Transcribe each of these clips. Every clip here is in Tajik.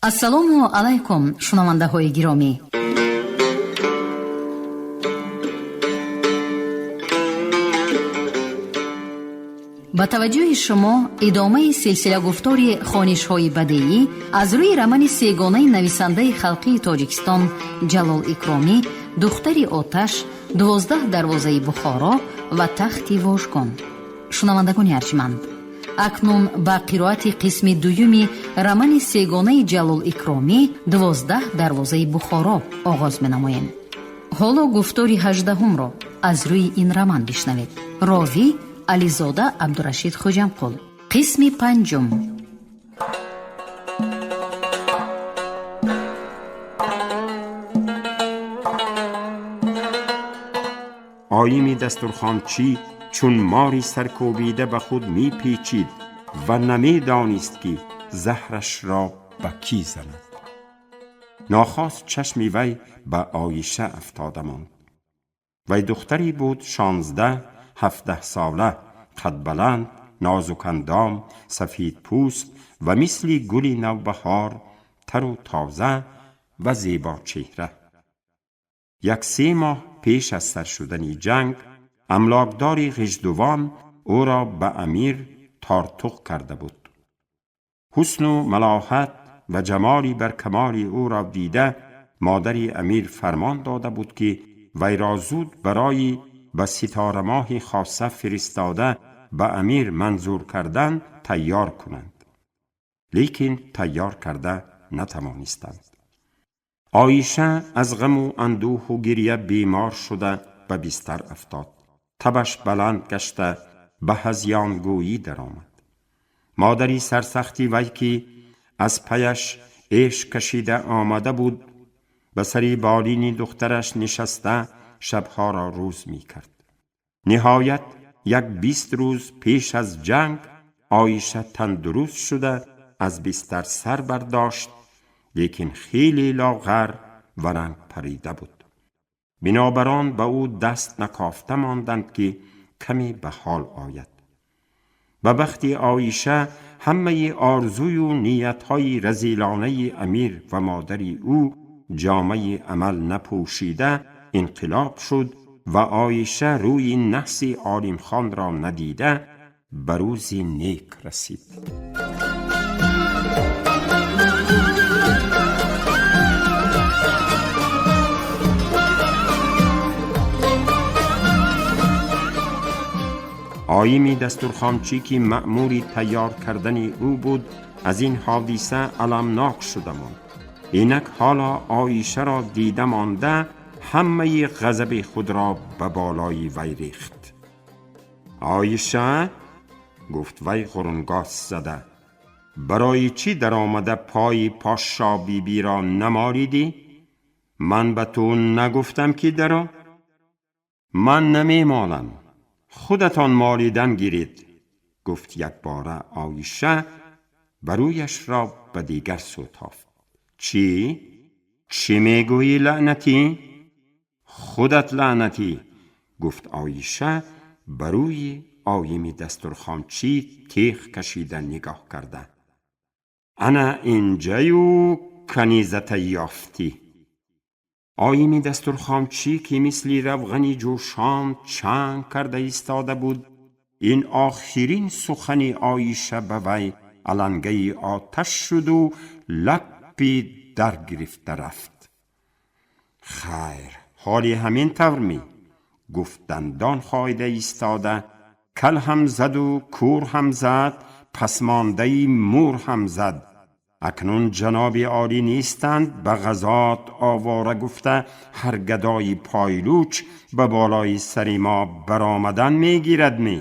Ассалому алайкум, шунавандаҳои гиромӣ. Ба таваҷҷӯҳи шумо идомаи силсилагуфтори хонишҳои бадеӣ аз рӯи романи сегонаи нависандаи халқии Тоҷикистон Ҷалол Икромӣ «Духтари оташ», «12 дарвозаи Бухоро» ва «Тахти вожгон». Шунавандагони арҷманд, акнун ба қироати қисми дуюми романи сегонаи Ҷалол Икромӣ «12 дарвозаи Бухоро» оғоз менамоем. Ҳоло гуфтори 18-умро аз рӯи ин роман бишнавед. Ровӣ Ализода Абдурашид Хоҷамқул. Қисми панҷум. Оими дастурхончӣ чун мори саркӯбида ба худ мепечид ва намедонист, ки заҳрашро ба кӣ занад. Нохост чашми вай ба Оиша афтода монд. Вай духтаре буд 16-17 сола, қадбаланд, нозукандом, сафидпӯст ва мисли гули навбаҳор тару тоза ва зебочеҳра. Як се моҳ пеш аз сар шудани ҷанг амлокдори ғиждувон ӯро ба амир тортуқ карда буд. Ҳусну малоҳат ва ҷамоли баркамоли ӯро дида, модари амир фармон дода буд, ки вайро зуд барои ба ситорамоҳи хоса фиристода ба амир манзур кардан тайёр кунанд. Лекин тайёр карда натавонистанд. Оиша аз ғаму андӯҳу гирья бемор шуда ба бистар афтод. Табаш баланд гашта ба ҳазёнгӯӣ даромад. Модари сарсахти вай, ки аз паяш эш кашида омада буд, ба сари болини духтараш нишаста шабҳоро рӯз мекард. Ниҳоят як 20 рӯз пеш аз ҷанг Оиша тандуруст шуда аз бистар сар бардошт, лекин хеле лоғар ва ранг парида буд. Бинобар он ба ӯ даст накофта монданд, ки каме ба ҳол ояд. Ба бахти Оиша ҳамаи орзую ниятҳои разилонаи амир ва модари ӯ ҷомаи амал напӯшида инқилоб шуд ва Оиша рӯи наҳси Олимхонро надида ба рӯзи нек расид. Оими дастурхончӣ, ки маъмури тайёр кардани ӯ буд, аз ин ҳодиса аламнок шуда монд. Инак ҳоло Оишаро дида монда ҳамаи ғазаби худро ба болои вай рехт. Оиша, гуфт вай ғурунгос зада, барои чӣ даромада пои пошо бибиро намолидӣ? Ман ба ту нагуфтам, ки даро? Ман намемолам, худатон молидан гиред, гуфт якбора Оиша ва рӯяшро ба дигар сӯ тофт. Чӣ? Чӣ мегӯӣ, лаънатӣ? Худат лаънатӣ, гуфт Оиша ба рӯи оими дастурхончӣ теғ кашида нигоҳ карда. Ана инҷаю канизата ёфтӣ. Оими дастурхончӣ, ки мисли равғани ҷӯшон чанг карда истода буд, ин охирин сухани Оиша ба вай алангаи оташ шуду лаппи дар гирифта рафт. Хайр, ҳоли ҳамин тавр ми? Гуфт дандон хоида истода. Кал ҳам заду кур ҳам зад, пасмондаи мур ҳам зад. Акнун ҷаноби олӣ нестанд, ба ғазот овора гуфта ҳар гадои пойлуч ба болои сари мо баромадан мегирад ми?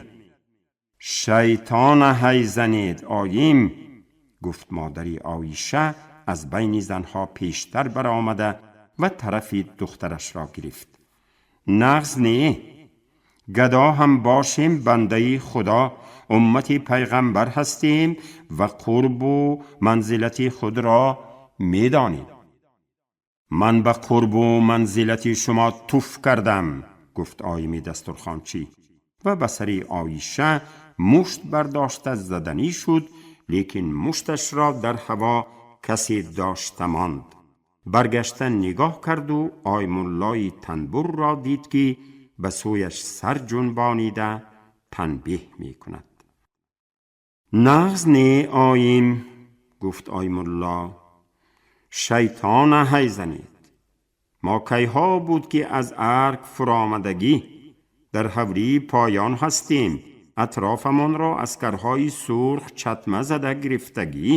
Шайтона ҳай занед, оим, гуфт модари Оиша аз байни занҳо пештар баромада ва тарафи духтарашро гирифт. Нағз не, гадо ҳам бошем, бандаи худо, уммати пайғамбар ҳастем ва қурбу манзилати худро медонем. Ман ба қурбу манзилати шумо туф кардам, гуфт оими дастурхончӣ ва ба сари Оиша мушт бардошта заданӣ шуд, лекин мушташро дар ҳаво касе дошта монд. Баргашта нигоҳ карду Оymуллои танбурро дид, ки ба сӯяш сар ҷунбонида танбеҳ мекунад. Нағз не оим, гуфт Оymулло, шайтона ҳай занед. Мо кайҳо буд, ки аз арк фуромадагӣ дар ҳавлии поён ҳастем, атрофамонро аскарҳои сурх чатма зада гирифтагӣ.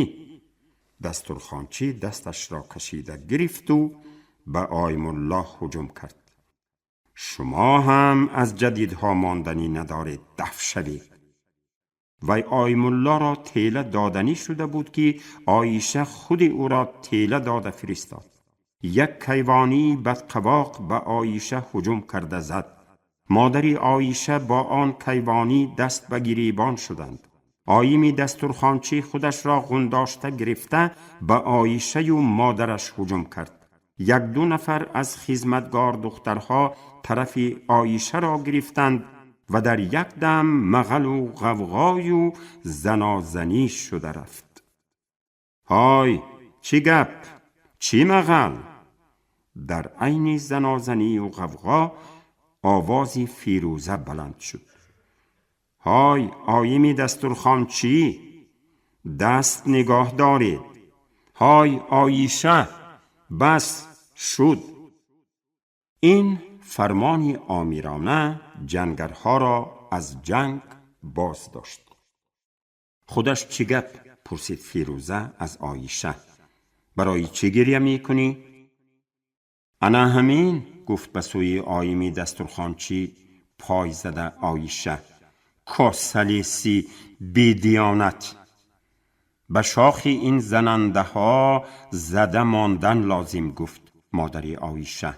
Дастурхончӣ дасташро кашида гирифту ба Оymулло ҳуҷум кард. Шумо ҳам аз ҷадидҳо монданӣ надоред, даф шавед. Вай Оymуллоро тела доданӣ шуда буд, ки Оиша худи ӯро тела дода фиристод. Як кайвонии бадқавоқ ба Оиша ҳуҷум карда зад. Модари Оиша бо он кайвонӣ даст ба гирибон шуданд. Оими дастурхончӣ худашро ғундошта гирифта ба Оишаю модараш ҳуҷум кард. Як-ду нафар аз хизматгор духтарҳо тарафи Оишаро гирифтанд ва дар як дам мағалу ғавғою занозанӣ шуда рафт. Ҳой, чӣ гап, чӣ мағал? Дар айни занозанию ғавғо овози Фирӯза баланд шуд. Ҳой, оими дастурхончӣ, даст нигоҳ доред. Ҳой, Оиша, бас шуд. Ин фармони омирона ҷангарҳоро аз ҷанг боз дошт. Худаш чӣ гап? Пурсид Фирӯза аз Оиша. Барои чӣ гиря мекунӣ? Ана ҳамин, гуфт ба сӯи оими дастурхончӣ пой зада Оиша. Косалеси бедиёнат. Ба шохи ин занандаҳо зада мондан лозим, гуфт модари Оиша.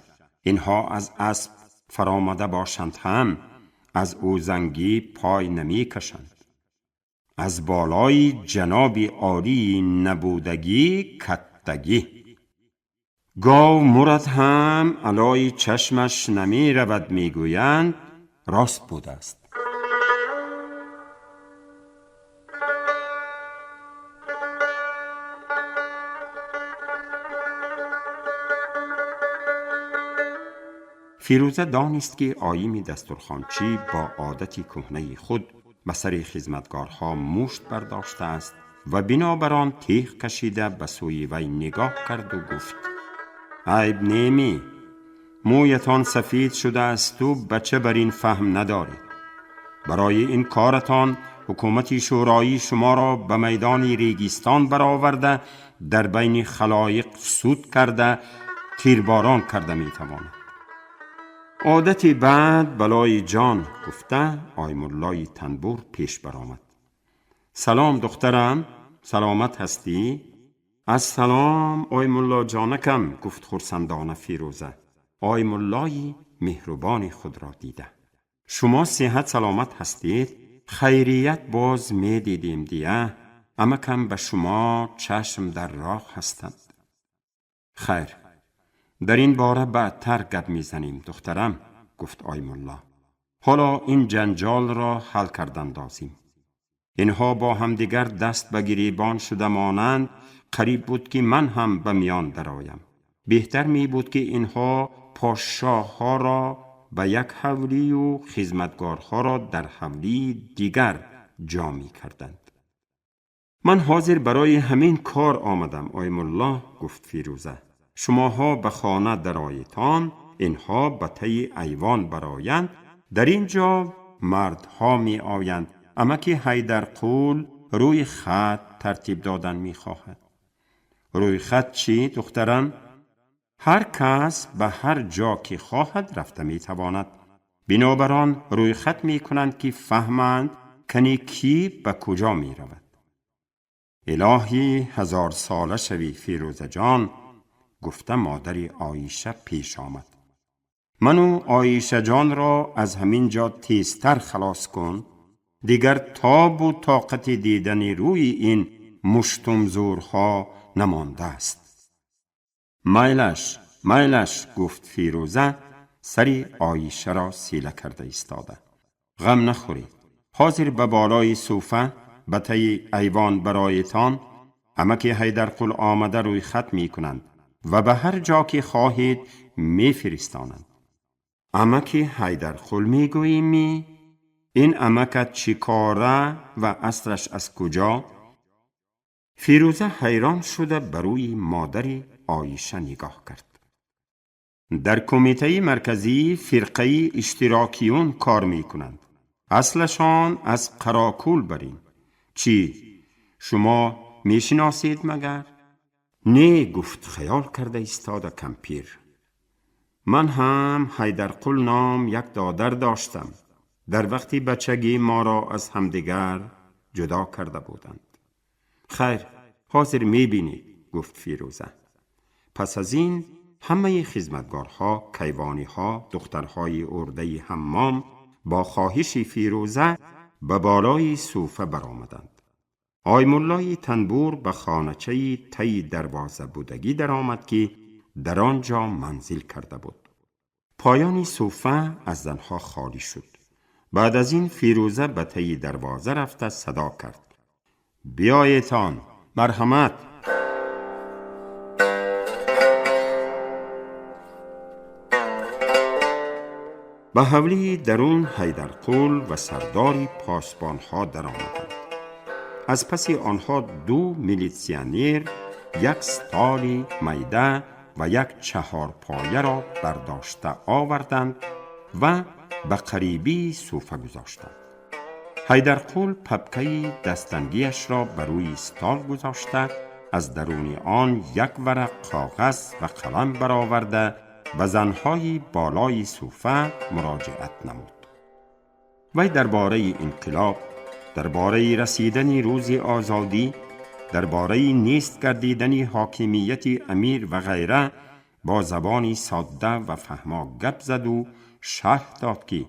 Инҳо аз асп фаромада бошанд ҳам аз ӯзангӣ пой намекашанд. Аз болои ҷаноби олии набудагӣ каттагӣ. Гов мурад ҳам алои чашмаш намеравад, мегӯянд, рост будааст. Фирӯза донист, ки оими дастурхончӣ бо одати кӯҳнаи худ ба сари хизматгорҳо мушт бардоштааст ва бинобар он теғ кашида ба сӯи вай нигоҳ карду гуфт: айб немӣ, мӯятон сафид шудаасту бача бар ин фаҳм надоред. Барои ин коратон ҳукумати шӯроӣ шуморо ба майдони регистон бароварда, дар байни халоиқ суд карда, тирборон карда метавонад. Одати бад балои ҷон, гуфта Оymуллои танбур пеш баромад. Салом, духтарам, саломат ҳастӣ? Ассалом, Оymулло ҷонакам, гуфт хурсандона Фирӯза, Оymуллои меҳрубони худро дида. Шумо сиҳат саломат ҳастед? Хайрият боз медидем дия, амакам ба шумо чашм дар роҳ ҳастанд. Хайр, дар ин бора баъдтар гап мезанем, духтарам, гуфт Оymулло. Ҳоло ин ҷанҷолро ҳал кардан лозим. Инҳо бо ҳамдигар даст ба гиребон шуда монанд, қариб буд, ки ман ҳам ба миён дароям. Беҳтар мебуд, ки инҳо подшоҳҳоро ба як ҳавлию хизматгорҳоро дар ҳавлии дигар ҷо мекарданд. Ман ҳозир барои ҳамин кор омадам, Оymулло, гуфт Фирӯза. Шумоҳо ба хона дароетон, инҳо ба таи айвон бароянд. Дар ин ҷо мардҳо меоянд. Амаки Ҳайдарқул рӯи хат тартиб додан мехоҳад. Рӯи хат чӣ, духтарам? Ҳар кас ба ҳар ҷо ки хоҳад рафта метавонад. Бинобар он рӯйхат мекунанд, ки фаҳманд, кани кӣ ба куҷо меравад. Илоҳӣ ҳазорсола шавӣ, Фирӯзаҷон, гуфта модари Оиша пеш омад. Ману Оишаҷонро аз ҳамин ҷо тезтар халос кун, дигар тобу тоқати дидани рӯи ин муштумзурҳо намондааст. Майлаш, майлаш, гуфт Фирӯза, сари Оишаро сила карда истода. Ғам нахӯред. Ҳозир ба болои суфа ба таи айвон бароетон Амаки Ҳайдарқул омада рӯйхат мекунанд ва ба ҳар ҷо ки хоҳед мефиристонанд. Амаки Ҳайдарқул мегӯӣ мӣ? Ин амакат чӣ кора ва аслаш аз куҷо? Фирӯза ҳайрон шуда ба рӯи модари Оиша нигоҳ кард. Дар Кумитаи Марказии фирқаи иштирокиюн кор мекунанд. Аслашон аз Қарокул барин. Чӣ, шумо мешиносед магар? Не, гуфт хаёл карда истода кампир. Ман ҳам Ҳайдарқул ном як додар доштам. Дар вақти бачагӣ моро аз ҳамдигар ҷудо карда буданд. Хайр, ҳозир мебинед, гуфт Фирӯза. Пас аз ин ҳамаи хизматгорҳо, кайвониҳо, духтарҳои урдаи ҳаммом бо хоҳиши Фирӯза ба болои суфа баромаданд. Аймуллои танбур ба хоначаи таи дарвоза будагӣ даромад, ки дар он ҷо манзил карда буд. Поёни суфа аз занҳо холӣ шуд. Баъд аз ин Фирӯза ба таи дарвоза рафта садо кард: биёетон, марҳамат! Ба ҳавлии дарун Ҳайдарқул ва сардори посбонҳо даромаданд. Аз паси онҳо ду милитсионер як столи майда ва як чаҳорпояро бардошта оварданд ва ба қарибии суфа гузоштанд. Ҳайдарқул папкаи дастангиашро ба рӯи стол гузошта, аз даруни он як варақ коғаз ва қалам бароварда ба занҳои болои суфа муроҷиат намуд. Вай дар бораи инқилоб, дар бораи расидани рӯзи озодӣ, дар бораи нест гардидани ҳокимияти амир ва ғайра бо забони содда ва фаҳмо гап заду шарҳ дод, ки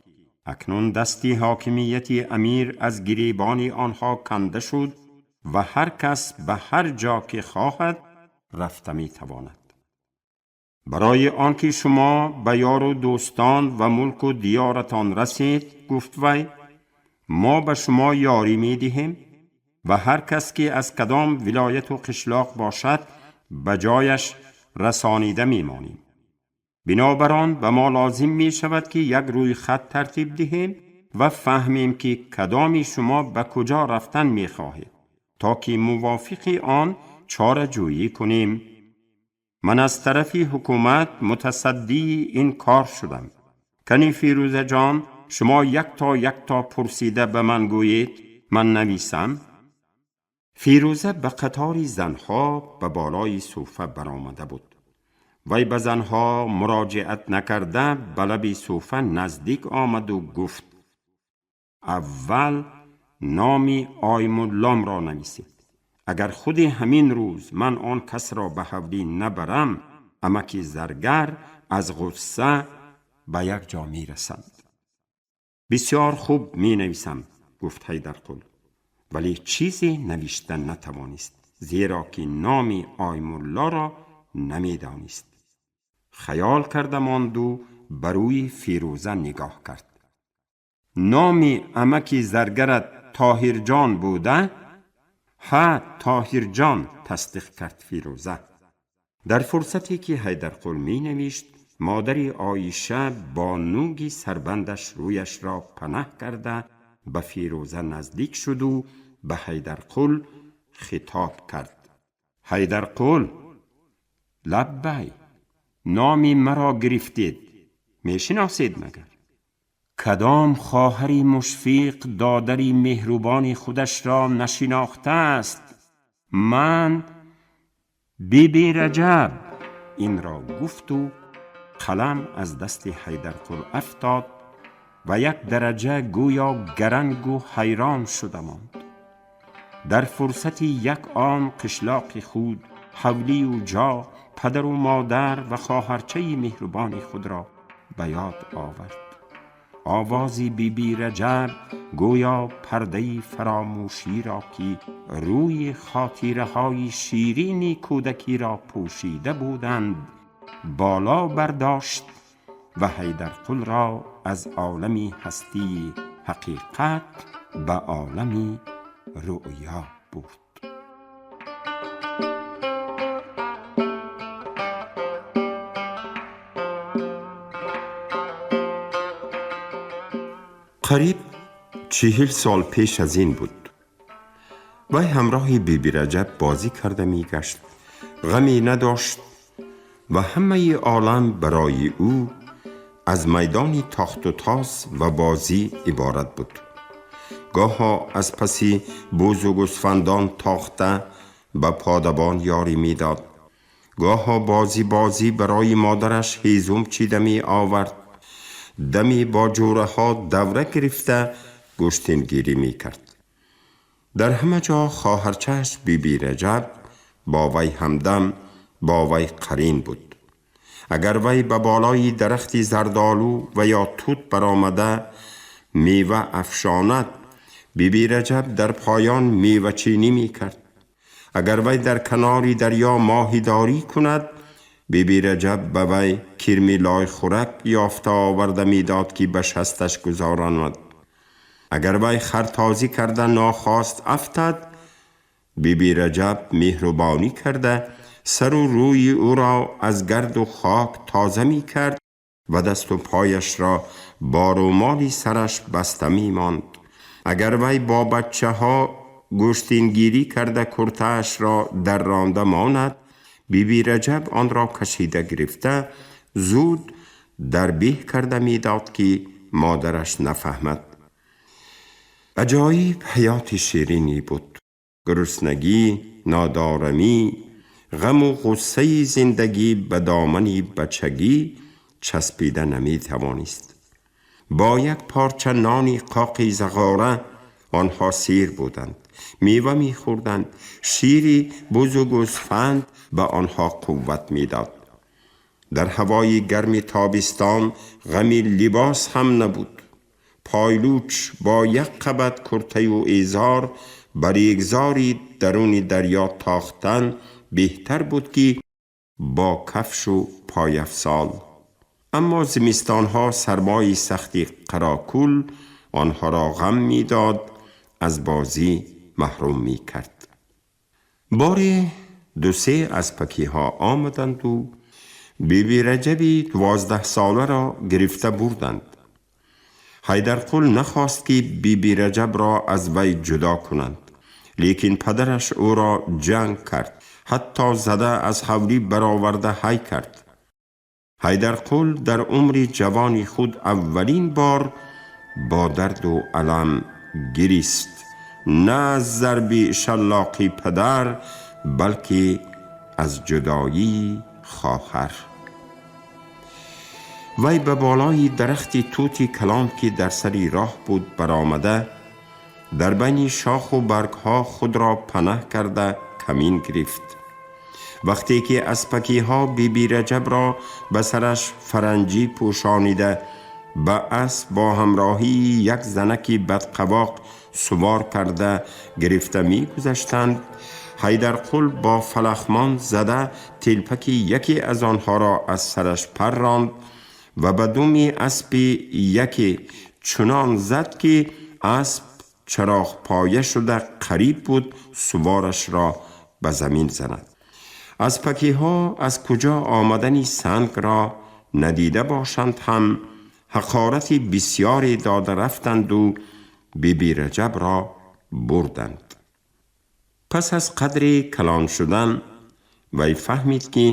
акнун дасти ҳокимияти амир аз гиребони онҳо канда шуд ва ҳар кас ба ҳар ҷо ки хоҳад рафта метавонад. Барои он ки шумо ба ёру дӯстон ва мулку диёратон расед, гуфт вай, мо ба шумо ёрӣ медиҳем ва ҳар кас ки аз кадом вилояту қишлоқ бошад ба ҷояш расонида мемонем. Бинобар он ба мо лозим мешавад, ки як рӯйхат тартиб диҳем ва фаҳмем, ки кадоми шумо ба куҷо рафтан мехоҳед, то ки мувофиқи он чораҷӯӣ кунем. Ман аз тарафи ҳукумат мутасаддии ин кор шудам. Кани Фирӯзаҷон, шумо якто якто пурсида ба ман гӯед, ман нависам. Фирӯза ба қатори занҳо ба болои суфа баромада буд. Вай ба занҳо муроҷиат накарда ба лаби суфа наздик омаду гуфт: аввал номи Аймулломро нависед. Агар худи ҳамин рӯз ман он касро ба ҳавлӣ набарам, амаки заргар аз ғусса ба як ҷо мерасанд. Бисёр хуб менависам, гуфт Ҳайдарқул, вале чизе навишта натавонист, зеро ки номи Аймуллоро намедонист. Хаёл карда монду ба рӯи Фирӯза нигоҳ кард. Номи амаки заргарат Тоҳирҷон буда? Ҳа, Тоҳирҷон, тасдиқ кард Фирӯза. Дар фурсате ки Ҳайдарқул менавишт, модари Оиша бо нуги сарбандаш рӯяшро панаҳ карда ба Фирӯза наздик шуду ба Ҳайдарқул хитоб кард: Ҳайдарқул, лаббай, номи маро гирифтед, мешиносед магар? Кадом хоҳари мушфиқ додари меҳрубони худашро нашинохтааст? Ман Биби Раҷаб. Инро гуфту қалам аз дасти Ҳайдарқул афтод ва як дараҷа гӯё гарангу ҳайрон шуда монд. Дар фурсати як он қишлоқи худ, ҳавлию ҷо, падару модар ва хоҳарчаи меҳрубони худро ба ёд овард. Овози Биби Раҷаб гӯё пардаи фаромӯширо, ки рӯи хотираҳои ширини кӯдакиро пӯшида буданд, боло бардошт ва Ҳайдарқулро аз олами ҳастии ҳақиқат ба олами рӯё бурд. Қариб 40 сол пеш аз ин буд. Вай ҳамроҳи Биби Раҷаб бозӣ карда мегашт, ғаме надошт ва ҳамаи олам барои ӯ аз майдони тохту тоз ва бозӣ иборат буд. Гоҳо аз паси бузу гӯсфандон тохта ба подабон ёрӣ медод, гоҳо бозӣ бозӣ барои модараш ҳезум чида меовард, даме бо ҷӯраҳо давра гирифта гӯштингирӣ мекард. Дар ҳама ҷо хоҳарчааш Биби Раҷаб бо вай ҳамдам, бо вай қарин буд. Агар вай ба болои дарахти зардолу ва ё тут баромада мева афшонад, Биби Раҷаб дар поён мевачинӣ мекард. Агар вай дар канори дарё моҳидорӣ кунад, Биби Раҷаб ба вай кирми лойхӯрак ёфта оварда медод, ки ба шасташ гузоронад. Агар вай хартозӣ карда нохост афтад, Биби Раҷаб меҳрубонӣ карда сару рӯи ӯро аз гарду хок тоза мекард ва дасту пояшро бо рӯмоли сараш баста мемонд. Агар вай бо бачаҳо гӯштингирӣ карда куртаашро дарронда монад, Биби Раҷаб онро кашида гирифта зуд дар беҳ карда медод, ки модараш нафаҳмад. Аҷоиб ҳаёти ширине буд. Гуруснагӣ, нодорамӣ, ғаму ғуссаи зиндагӣ ба домани бачагӣ часпида наметавонист. Бо як порча нони қоқи зағора онҳо сер буданд, мева мехӯрданд, шири бузу гӯсфанд ба онҳо қувват медод. Дар ҳавои гарми тобистон ғами либос ҳам набуд. Пайлуч бо як қабат куртаю эзор ба регзори даруни дарё тохтан беҳтар буд, ки бо кафшу пойафзол. Аммо зимистонҳо сармои сахти Қарокул онҳоро ғам медод, аз бозӣ маҳрум мекард. Боре ду-се аспакиҳо омаданду Биби Раҷаби 12-соларо гирифта бурданд. Ҳайдарқул нахост, ки Биби Раҷабро аз вай ҷудо кунанд, лекин падараш ӯро ҷанг кард, ҳатто зада аз ҳавлӣ бароварда ҳай кард. Ҳайдарқул дар умри ҷавони худ аввалин бор бо дарду алам гирист, на аз зарби шаллоқи падар, балки аз ҷудоии хоҳар. Вай ба болои дарахти тути калон, ки дар сари роҳ буд, баромада, дар байни шоху баргҳо худро панаҳ карда камин гирифт. Вақте ки аспакиҳо Биби Раҷабро ба сараш фаранҷӣ пӯшонида, ба асп бо ҳамроҳии як занаки бадқавоқ сувор карда гирифта мегузаштанд, Ҳайдарқул бо фалахмон зада телпаки яке аз онҳоро аз сараш парронд ва ба думи аспи яке чунон зад, ки асп чароғпоя шуда қариб буд суворашро ба замин занад. Аспакиҳо аз куҷо омадани сангро надида бошанд ҳам, ҳақорати бисёре дода рафтанду Биби Раҷабро бурданд. Пас аз қадре калон шудан вай фаҳмид, ки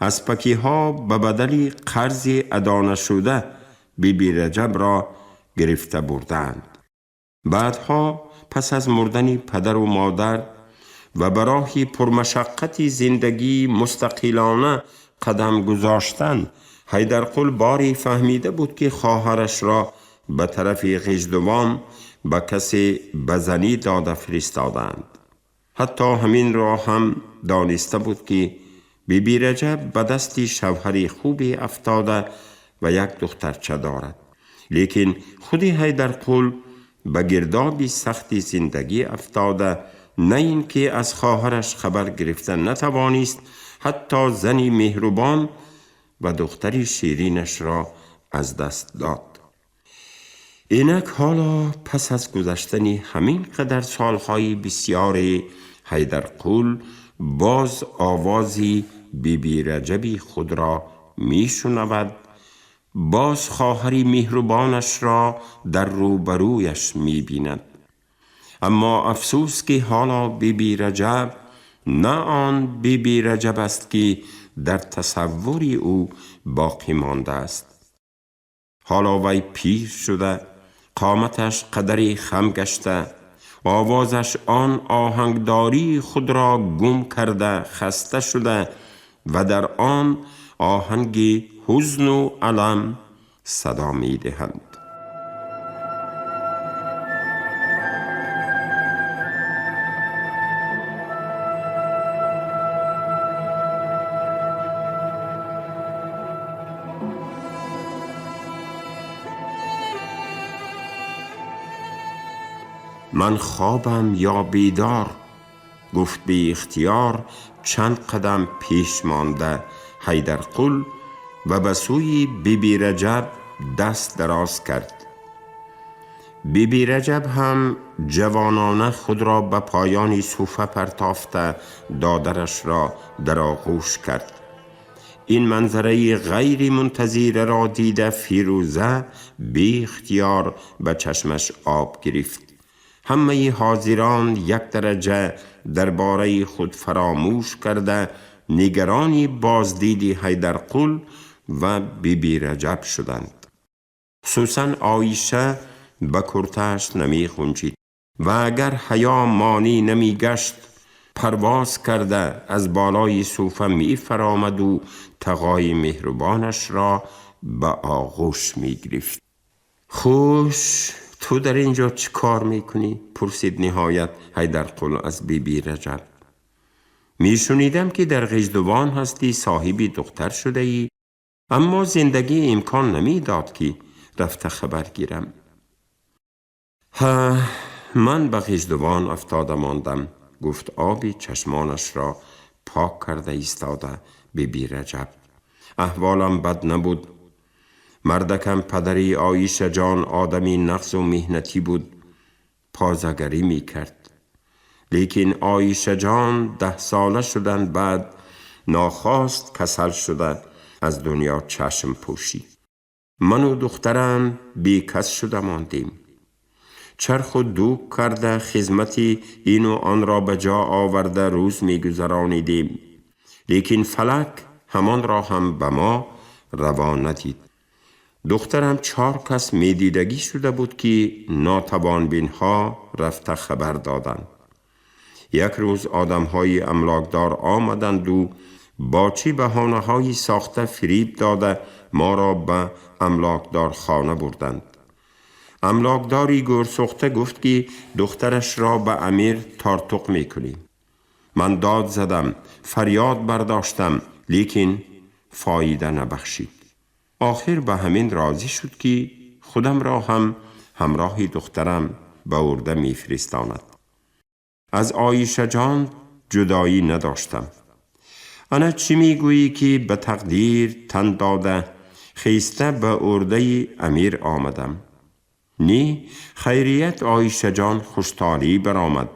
аспакиҳо ба бадали қарзи адо нашуда Биби Раҷабро гирифта бурдаанд. Баъдҳо пас аз мурдани падару модар ва ба роҳи пурмашаққати зиндагии мустақилона қадам гузоштан, Ҳайдарқул боре фаҳмида буд, ки хоҳарашро ба тарафи Ғиждувон ба касе ба занӣ дода фиристодаанд. Ҳатто ҳаминро ҳам дониста буд, ки Биби Раҷаб ба дасти шавҳари хубе афтода ва як духтарча дорад. Лекин худи Ҳайдарқул ба гирдоби сахти зиндагӣ афтода, на ин ки аз хоҳараш хабар гирифта натавонист, ҳатто зани меҳрубон ва духтари ширинашро аз даст дод. Инак ҳоло пас аз гузаштани ҳамин қадар солҳои бисёре Ҳайдарқул боз овози Биби Раҷаби худро мешунавад. باز خواهری مهربانش را در روبرویش می بیند. اما افسوس که حالا بی بی رجب نه آن بی بی رجب است که در تصور او باقی مانده است. حالا وی پیر شده، قامتش قدری خم گشته، آوازش آن آهنگداری خود را گم کرده، خسته شده و در آن آهنگ حزن و الم صدا می دهند. من خوابم یا بیدار؟ گفت بی اختیار چند قدم پیش مانده حیدرقل و به سوی بی بی رجب دست دراز کرد. بی بی رجب هم جوانانه خود را به پایان صوفه پرتافته دادرش را در آغوش کرد. این منظره غیر منتظره را دیده فیروزه بی اختیار به چشمش آب گرفت. همه حاضران یک درجه درباره خود فراموش کرده نگرانی بازدید حیدرقل و بی بی رجب شدند. خصوصا عایشه به کرتش نمی خونچید و اگر حیا مانی نمی گشت پرواز کرده از بالای صوفه می فرامد و تقای مهربانش را به آغوش می گرفت. خوش تو در اینجا چی کار میکنی؟ پرسید نهایت حیدرقل از بی بی رجب. می شنیدم که در غجدوان هستی، صاحبی دختر شده ای، اما زندگی امکان نمی داد که رفته خبر گیرم. ها، من به غجدوان افتاده ماندم، گفت آبی چشمانش را پاک کرده ایستاده بی بی رجب. احوالم بد نبود. مردکم پدری عایشه جان آدمی نقص و مهنتی بود، پازگری می کرد. لیکن عایشه جان 10 ساله شدن بعد ناخواست کسل شده از دنیا چشم پوشید. من و دخترم بی کس شده ماندیم. چرخ و دوک کرده خدمتی این و آن را به جا آورده روز می گذرانیدیم. لیکن فلک همان را هم به ما روا ندید. دخترم 4 کس میدیدگی شده بود که ناتوان بینها رفته خبر دادند. یک روز آدمهای املاکدار آمدند و با چی بهانه های ساخته فریب داده ما را به املاکدار خانه بردند. املاکداری گرسخته گفت که دخترش را به امیر تارتق میکنیم. من داد زدم، فریاد برداشتم، لیکن فایده نبخشید. آخر به همین راضی شد که خودم را هم همراه دخترم به ارده میفرستاند. از عایشه جان جدایی نداشتم. انا چی میگویی که به تقدیر تن داده خیسته به ارده امیر آمدم؟ نی، خیریت عایشه جان خوشتالی برآمد.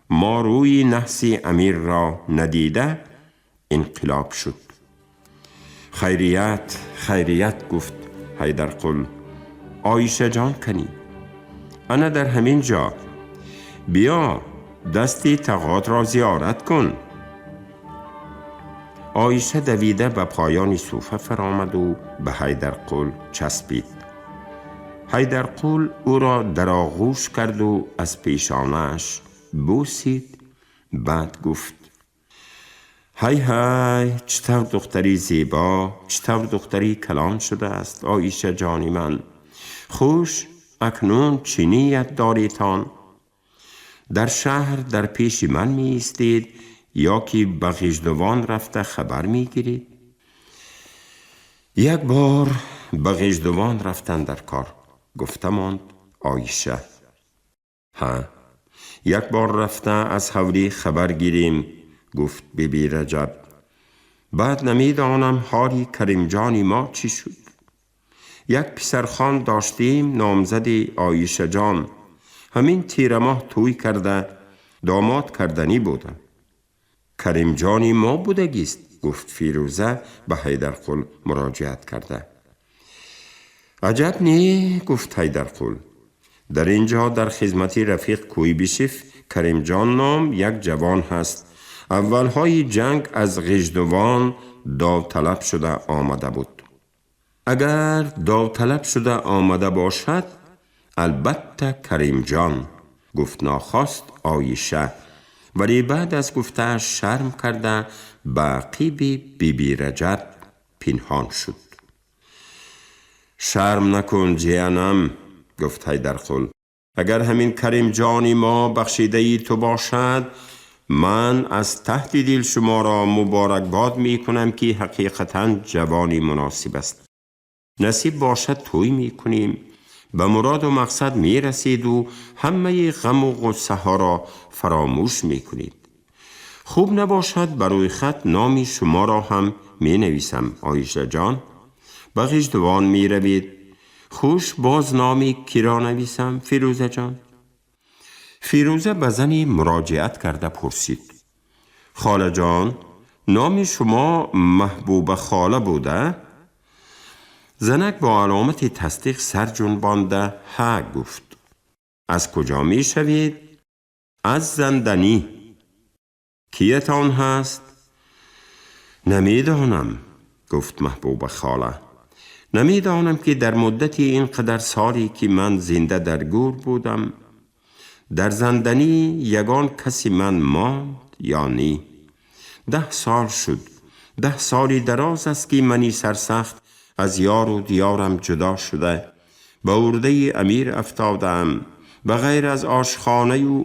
ما روی نحس امیر را ندیده انقلاب شد. خیریت خیریت، گفت حیدرقل. عایشه جان کنی انا در همین جا، بیا دستی تقات را زیارت کن. عایشه دویده به پایان صوفه فرآمد و به حیدرقل چسبید. حیدرقل او را در آغوش کرد و از پیشانه‌اش بوسید. بعد گفت های های، چطور دختری زیبا، چطور دختری کلان شده است عایشه جانی من. خوش اکنون چی نیت داریتان؟ در شهر در پیش من می ایستید یا که به غجدوان رفته خبر می گیرید؟ یک بار به غجدوان رفتن در کار، گفته ماند عایشه. ها، یک بار رفته از حولی خبر گیریم، گفت بی بی رجب. بعد نمیدانم حالی کریم جانی ما چی شد. یک پسرخوان داشتیم نامزد عایشه جان، همین تیره ماه توی کرده داماد کردنی بوده. کریم جانی ما بودگیست، گفت فیروزه به حیدرقل مراجعت کرده. Аҷаб не, гуфт Ҳайдарқул. Дар ин ҷо дар хизмати рафиқ Куйбишев Каримҷон ном як ҷавон ҳаст. Аввалҳои ҷанг аз Ғиждувон довталаб шуда омада буд. Агар довталаб шуда омада бошад, албатта Каримҷон, гуфт нохост Оиша, вале баъд аз гуфтааш шарм карда ба ақиби Биби Раҷаб пинҳон шуд. Шарм накун, ҷиянам, гуфт Ҳайдарқул. Агар ҳамин Каримҷони мо бахшидаи ту бошад, ман аз таҳти дил шуморо муборакбод мекунам, ки ҳақиқатан ҷавони муносиб аст. Насиб бошад, тӯй мекунем, ба муроду мақсад мераседу ҳамаи ғаму ғуссаҳоро фаромӯш мекунед. Хуб набошад, ба рӯйхат номи шуморо ҳам менависам, Оишаҷон. Ба Ғиждувон меравед. Хуш, боз номи киро нависам, Фирӯзаҷон? Фирӯза ба зане муроҷиат карда пурсид: холаҷон, номи шумо Маҳбуба хола буда? Занак бо аломати тасдиқ сар ҷунбонда ҳа гуфт. Аз куҷо мешавед? Аз Занданӣ. Киятон ҳаст? Намедонам, гуфт Маҳбуба хола. Намедонам, ки дар муддати ин қадар соле, ки ман зинда дар гӯр будам, дар Занданӣ ягон каси ман монд ё не. 10 сол шуд. 10 соли дароз аст, ки мани сарсахт аз ёру диёрам ҷудо шуда ба урдаи амир афтодаам. Ба ғайр аз ошхонаю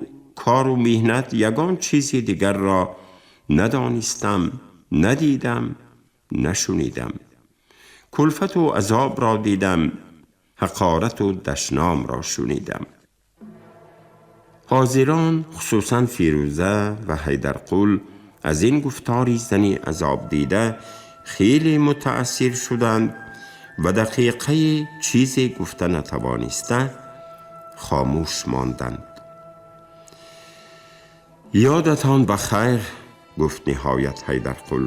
кору меҳнат ягон чизи дигарро надонистам, надидам, нашунидам. Кулфату азобро дидам, ҳақорату дашномро шунидам. Ҳозирон, хусусан Фирӯза ва Ҳайдарқул, аз ин гуфтори зани азобдида хеле мутаассир шуданд ва дақиқае чизе гуфта натавониста хомӯш монданд. Ёдатон ба хайр, гуфт ниҳоят Ҳайдарқул.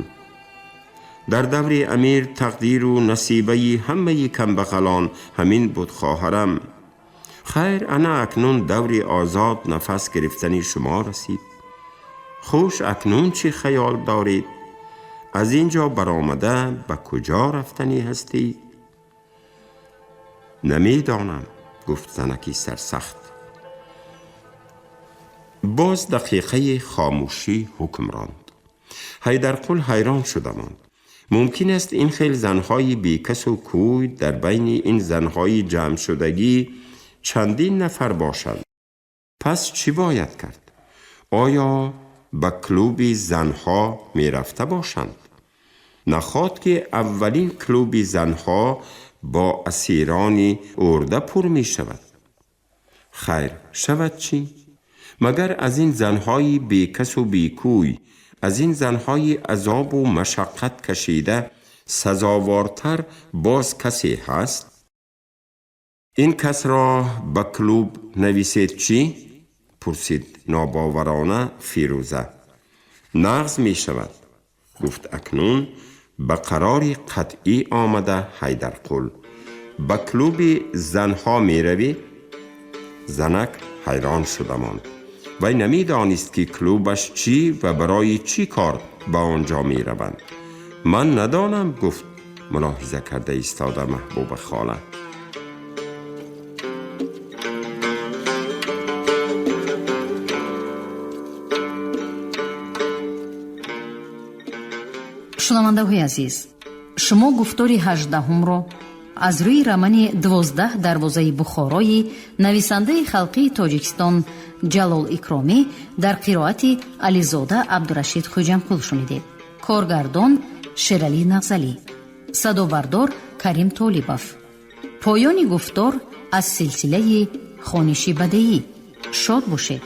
Дар даври амир тақдиру насибаи ҳамаи камбағалон ҳамин буд, хоҳарам. Хайр, ана акнун даври озод нафас гирифтани шумо расид. Хуш, акнун чӣ хаёл доред? Аз ин ҷо баромада ба куҷо рафтанӣ ҳастед? Намедонам, гуфт занаки сарсахт. Боз дақиқаи хомӯшӣ ҳукм ронд. Ҳайдарқул ҳайрон шуда монд. Мумкин аст ин хел занҳои бекасу кӯй дар байни ин занҳои ҷамъшудагӣ чандин нафар бошанд. Пас чӣ бояд кард? Оё ба клуби занҳо мерафта бошанд? Наход ки аввалин клуби занҳо бо асирони урда пур мешавад. Хайр, шавад чӣ? Магар аз ин занҳои бекасу бекӯй, аз ин занҳои азобу машаққат кашида сазовортар боз касе ҳаст? Ин касро ба клуб нависед чӣ? Пурсид нобоварона Фирӯза. Нағз мешавад, гуфт акнун ба қарори қатъӣ омада Ҳайдарқул. Ба клуби занҳо меравӣ? Занак ҳайрон шуда монд. Вай намедонист, ки клубаш чӣ ва барои чӣ кор ба он ҷо мераванд. Ман надонам, гуфт мулоҳиза карда истода Маҳбуба хола. Шунавандаҳои азиз, шумо гуфтори 18-ҳумро аз рӯи романи «12 дарвозаи Бухорои» нависандаи халқии Тоҷикистон Ҷалол Икромӣ дар қироати Ализода Абдурашид Хӯҷамқул шунидед. Коргардон Шералӣ Нағзалӣ, садобардор Карим Толибов. Поёни гуфтор аз силсилаи хониши бадеӣ. Шод бошед.